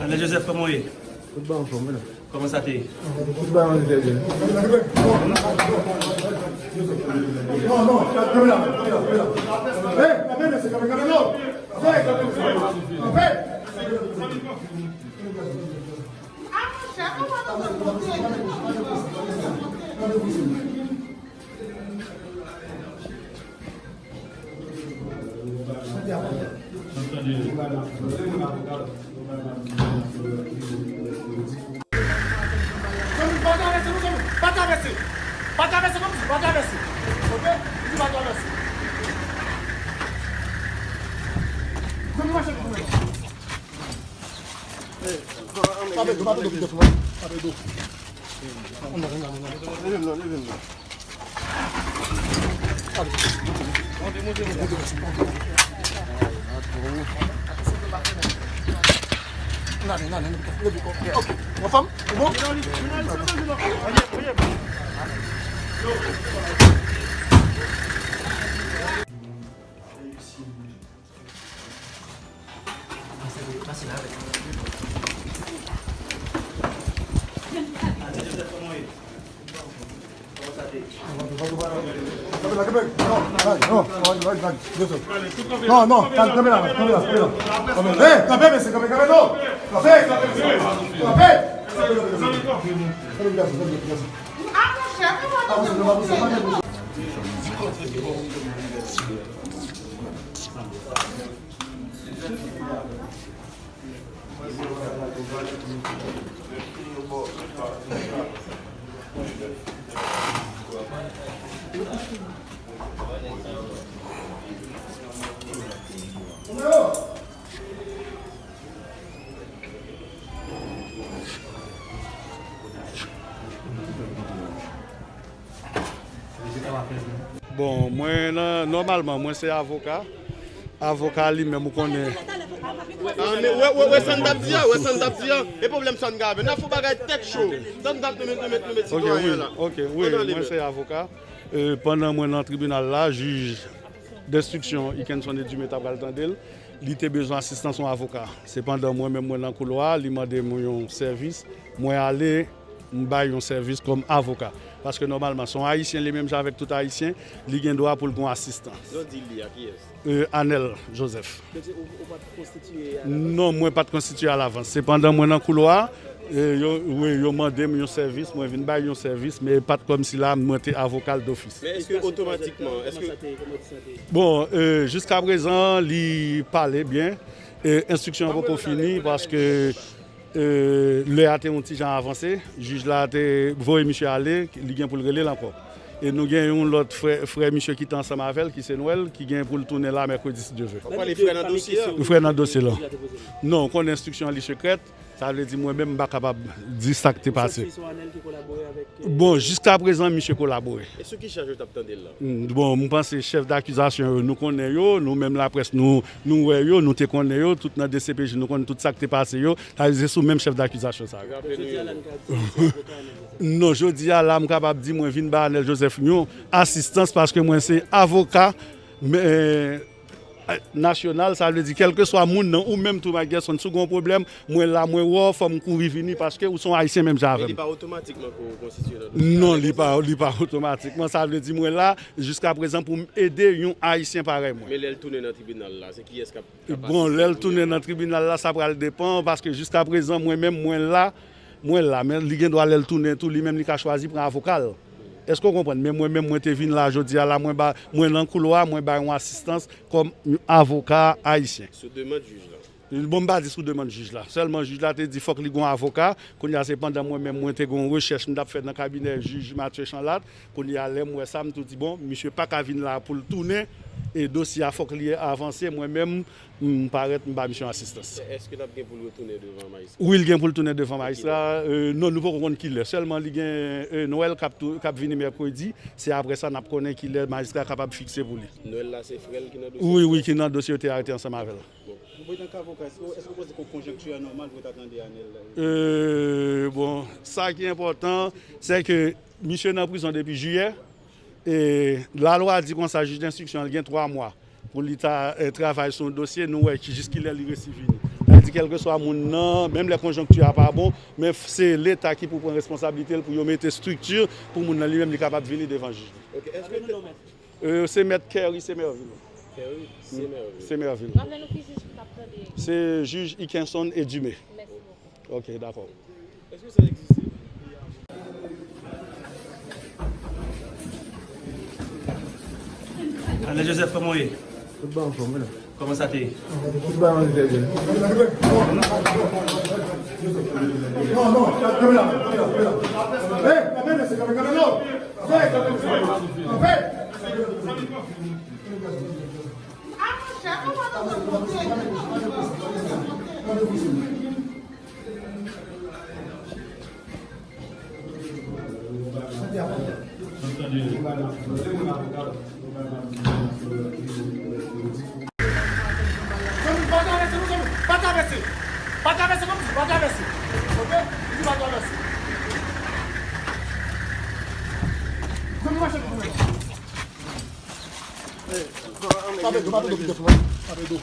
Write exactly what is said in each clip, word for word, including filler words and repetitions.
Anèl Joseph, kòman w ye? Tout bagay anfòm, wi. Kòman sa te ye? Tout bagay anfòm, trè byen. Non, non, kanpe la, kanpe la, kanpe la. Hey, kanpe, mesye, kanpe, kanpe, non. Kanpe, kanpe, kanpe. Zanmi, pa travèse, non, zanmi. Pa travèse. Pa travèse, non, pa travèse. Ok? Di pa travèse. Zanmi, mache pou mwen. Tape do, tape do, tape do. Tape do. Ann, ann, ann, ann. Leve m nan, leve m nan. N ale, n ale, n ale. Ok. Anfòm? Ou bon? Non, non, kanpe la, kanpe la, kanpe la. Hey, kanpe, mesye, kanpe, kanpe, non. Kanpe, kanpe, mesye, kanpe. Kanpe, kanpe, kanpe. Bon, mwen nan, nòmalman, mwen se avoka. Avoka li menm, ou konnen. Ah, men, wè, wè, wè, sa n t ap di a, wè, sa n t ap di a. E pwoblèm sa n gen avè l. N ap fè yon bagay tèt cho. Sa n t ap, nou met, nou met, nou met sitwayen an la. Ok, wi, mwen se avoka. E, pandan mwen nan tribinal la, jij denstriksyon Ikenson Edumé ta pral tande l, li te bezwen asistans yon avoka. Sepandan, mwen menm, mwen nan koulwa a, li mande m yon sèvis, mwen ale, m bay yon sèvis kòm avoka. Paske nòmalman, se yon Ayisyen, li menm jan avèk tout Ayisyen, li gen dwa pou l gen yon asistans. Lè w di li a, kiyès? E, Anèl Joseph. Donk, se ou, ou pa t konstitiye alavans? Non, mwen pa t konstitiye alavans. Sepandan, mwen nan koulwa a, e, yo, wi, yo mande m yon sèvis, mwen vin bay yon sèvis, men pa t kòmsi la, mwen te avoka l dofis. Men èske otomatikman, èske... Bon, e, jiskaprezan, li pale byen. E, enstriksyon an poko fini, paske E, lè a te yon ti jan avanse, jij la te voye misye ale, li gen pou l rele l ankò. E nou gen yon lòt frè, frè misye ki te ansanm avè l, ki se Nwèl, ki gen pou l tounen la mèkredi, si Dye vle. W ap pale frè nan dosye a? Frè nan dosye la. Non, ou konnen enstriksyon an li sekrèt, sa vle di mwen menm m pa kapab di sa k te pase. Bon, jiskaprezan, misye kolabore. E sou ki chaj yo t ap tande l la? Mm, bon, m panse chèf dakizasyon yo, nou konnen yo, nou menm laprès, nou, nou wè yo, nou te konnen yo, tout nan D C P J, nou konn tout sa k te pase yo, sa vle di se sou menm chèf dakizasyon sa yo. Raple nou yo. Non, jodi a la, m kapab di mwen vin bay Anèl Joseph yon asistans paske mwen se avoka, men, nasyonal, sa vle di kèlkeswa moun nan, ou menm tou, Mike Gerson, si w gen yon pwoblèm, mwen la, mwen wè w, fò m kouri vini, paske ou se yon Ayisyen menm jan avè m. Men li pa otomatikman ke w konstitiye nan dosye a? Non, li pa, li pa otomatikman, sa vle di mwen la, jiskaprezan, pou m ede yon Ayisyen parèy mwen. Men lè l tounen nan tribinal la, se kiyès k ap, k ap asiste l? Bon, lè l tounen nan tribinal la, sa pral depann, paske jiskaprezan, mwen menm, mwen la, mwen la, men li gen dwa lè l tounen tou, li menm li ka chwazi pran avoka l. Èske w konprann? Men mwen menm, mwen te vin la jodi a la, mwen ba, mwen nan koulwa, mwen bay yon asistans kòm avoka ayisyen. Sou demann jij la? Bon, m pa di sou demann jij la. Sèlman jij la te di fòk li gen yon avoka. Kounye a se pandan mwen menm, mwen te gen yon rechèch m t ap fè nan kabinè jij Mathieu Chanlat. Kounye a lè m wè sa, m tou di, bon, misye pa ka vin la pou l tounen. E dosye a fòk li avanse. Mwen menm, m parèt, m ba misye yon asistans. Èske l ap gen pou l retounen devan majistra? Wi, l gen pou l tounen devan majistra. E, non, nou poko konn kilè. Sèlman li gen, e, Nwèl k ap tou, k ap vini mèkredi. Se apre sa n ap konnen kilè majistra kapab fikse pou li. Nwèl la se frè l ki nan dosye? Wi, wi, ki nan dosye yo te arete ansanm avè l. Bon. Bon, etan ke avoka, èske, èske w panse ke konjonkti a nòmal pou yo ta tande Anèl? E, bon, sa ki enpòtan, se ke misye nan prizon depi jiyè. E lalwa di konsa, jij denstriksyon an gen twa mwa pou li ta, e, travay sou yon dosye, nou wè ki, jis kilè li resi vini. Sa Di kèlkeswa moun nan, menm lè konjonkti a pa bon, men se Leta ki pou pran responsablite l pou yo mete estrikti pou moun nan li menm li kapab vini devan jij li. Ok, èske te- Euh, se mèt Kerry Semerville. Kerry Semerville. Semerville. Raple nou ki jij ki t ap tande. Se jij Ikenson Edumé. Mèsi bokou. Ok, dakò. Èske sa egziste? Anel Joseph, kòman w ye? Tout bon, anfòm, wi. Kòman sa te ye? Tout bon, wi, trè byen. Non, non, kanpe la, kanpe la, kanpe la. Hey, kanpe, mesye, kanpe, kanpe, non. Hey, kanpe, kanpe. Zanmi, pa travèse, non, zanmi. Pa travèse. Pa travèse kòmsi, pa travèse. Ok? Li di pa travèse. Zanmi, mache pou mwen. Tape do, tape do, tape do.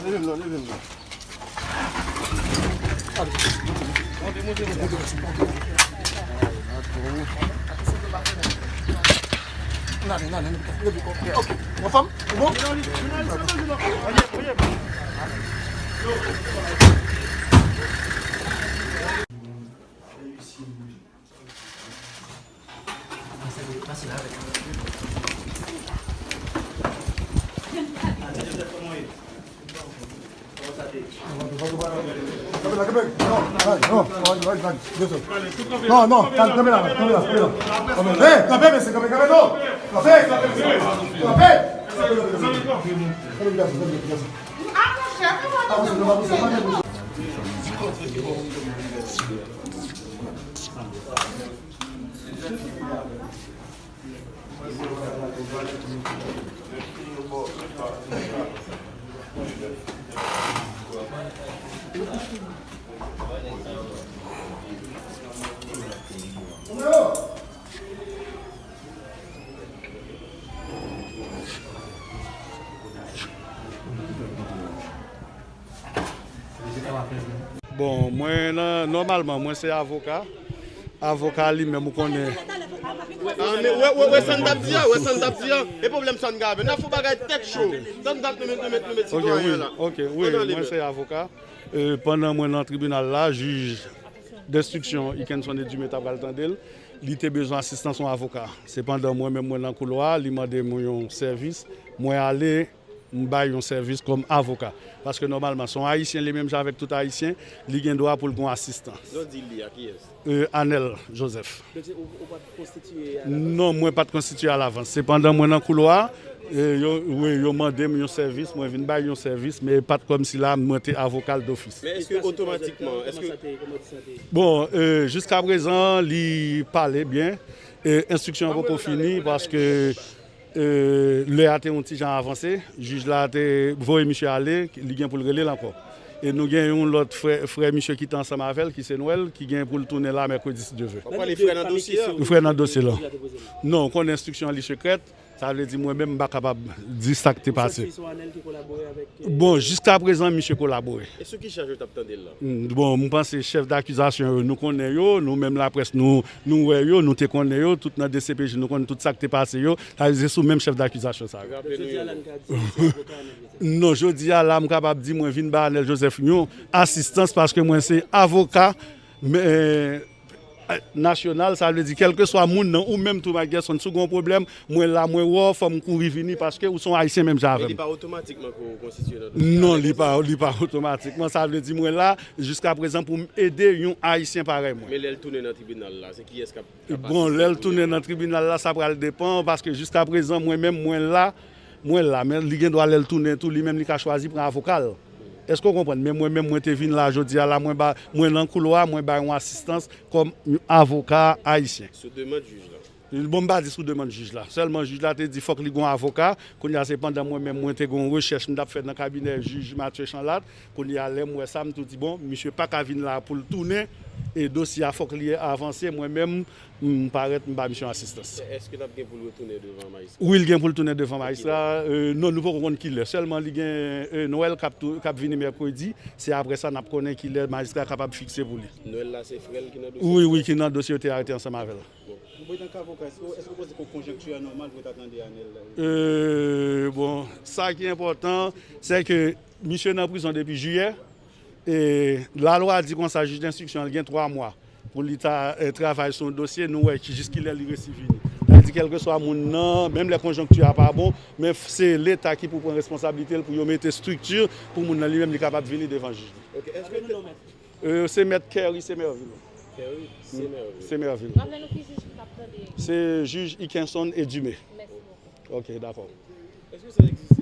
Leve m nan, leve m nan. N ale, n ale, n ale. Ok. Anfòm? Ou bon? Non, non, kanpe la, kanpe la, kanpe la. Hey, kanpe, mesye, kanpe, kanpe, non. Kanpe, kanpe, mesye. Kanpe. Kanpe, kanpe, kanpe, kanpe. Bon, mwen nan, nòmalman, mwen se avoka. Avoka li menm, ou konnen. Ah, men, wè, wè, wè sa n t ap di a, wè sa n t ap di a. E pwoblèm sa n gen avè l. N ap fè yon bagay tèt cho. Sa n t ap nou met, nou met, nou met sitwayen an la. Ok, wi, mwen se avoka. Euh, pandan mwen nan tribinal la, jij denstriksyon Ikenson Edumé ta pral tande l, li te bezwen asistans yon avoka. Sepandan, mwen menm mwen nan koulwa, li mande m yon sèvis, mwen ale, m bay yon sèvis kòm avoka. Paske nòmalman, se yon Ayisyen, li menm jan avèk tout Ayisyen, li gen dwa pou l gen yon asistans. Lè w di li a, kiyès? Euh, Anel Joseph. Donk, se ou, ou pa t konstitiye alavans? Non, mwen pa t konstitiye alavans. Sepandan, mwen nan koulwa, e, yo, wi, yo mande m yon sèvis, mwen vin bay yon sèvis, men e pa t kòmsi la, mwen te avoka l dofis. Men èske otomatikman, èske... Bon, euh, jiskaprezan, li pale byen. E, enstriksyon an poko fini, paske E, lè a te yon ti jan avanse, jij la te voye misye ale, li gen pou l rele l ankò. E nou gen yon lòt frè, frè misye ki te ansanm avè l, ki se Nwèl, ki gen pou l tounen la mèkredi, si Dye vle. W ap pale frè nan dosye a? Frè nan dosye la. Non, w konnen enstriksyon an li sekrèt, sa vle di mwen menm m pa kapab di sa k te pase. Bon, jiskaprezan, misye kolabore. E sou ki chaj yo t ap tande l la? Mm, bon, m panse chèf dakizasyon yo, nou konnen yo, nou menm laprès, nou, nou wè yo, nou te konnen yo, tout nan D C P J, nou konn tout sa k te pase yo, sa vle di se sou menm chèf dakizasyon sa yo. Raple nou yo. Non, jodi a la, m kapab di mwen vin ba Anel Joseph yon asistans paske mwen se avoka, men, nasyonal, sa vle di kèlkeswa moun nan, ou menm tou, Mike Gerson, si w gen yon pwoblèm, mwen la, mwen wè w, fò m kouri vini, paske ou se yon Ayisyen menm jan avè m. Men li pa otomatikman ke w konstitiye nan dosye a? Non, li pa, li pa otomatikman. Sa vle di mwen la, jiskaprezan, pou m ede yon Ayisyen parèy mwen. Men lè l tounen nan tribinal la, se kiyès k ap, k ap asiste l? Bon, lè l tounen nan tribinal la, sa pral depann, paske jiskaprezan, mwen menm, mwen la, mwen la, men li gen dwa lè l tounen tou, li menm li ka chwazi pran avoka l. Èske w konprann? Men mwen menm, mwen te vin la jodi a la, mwen ba, mwen nan koulwa, mwen bay yon asistans kòm yon avoka ayisyen. Sou demann jij la? Bon, m pa di sou demann jij la. Sèlman jij la te di fòk li gen yon avoka. Kounye a se pandan mwen menm mwen te gen yon rechèch m t ap fè nan kabinè jij Mathieu Chanlat. Kounye a lè m wè sa, m tou di, bon, misye pa ka vin la pou l tounen E dosye a fòk li avanse, mwen menm, m parèt, m ba misye yon asistans. Èske l ap gen pou l retounen devan majistra? Wi, l gen pou l tounen devan majistra. Euh, non, nou poko konn kilè. Sèlman li gen euh, Nwèl k ap tou- k ap vini mèkredi. Se apre sa n ap konnen kilè majistra kapab fikse pou li. Nwèl la se frè l ki nan dosye? Wi, wi, ki nan dosye yo te arete ansanm avè l. Bon, etan k avoka, èske w panse ke konjonkti a nòmal pou yo ta tande Anèl? Euh, bon, sa ki enpòtan, se ke misye nan prizon depi jiyè. E lalwa di konsa, jij denstriksyon an gen twa mwa pou li ta eh, travay sou yon dosye, nou wè ki- jis kilè li resi vini. Sa vle di kèlkeswa moun nan, menm lè konjonkti a pa bon, men se Leta ki pou pran responsablite l pou yo mete estrikti pou moun nan li menm li kapab vini devan jij li. Ok, èske te- Euh, se mèt Kerry Semerville. Kerry Semerville. Semerville. Raple nou ki jij ki t ap tande. Se jij Ikenson Edumé. Mèsi bokou. Ok, dakò. Èske sa egziste?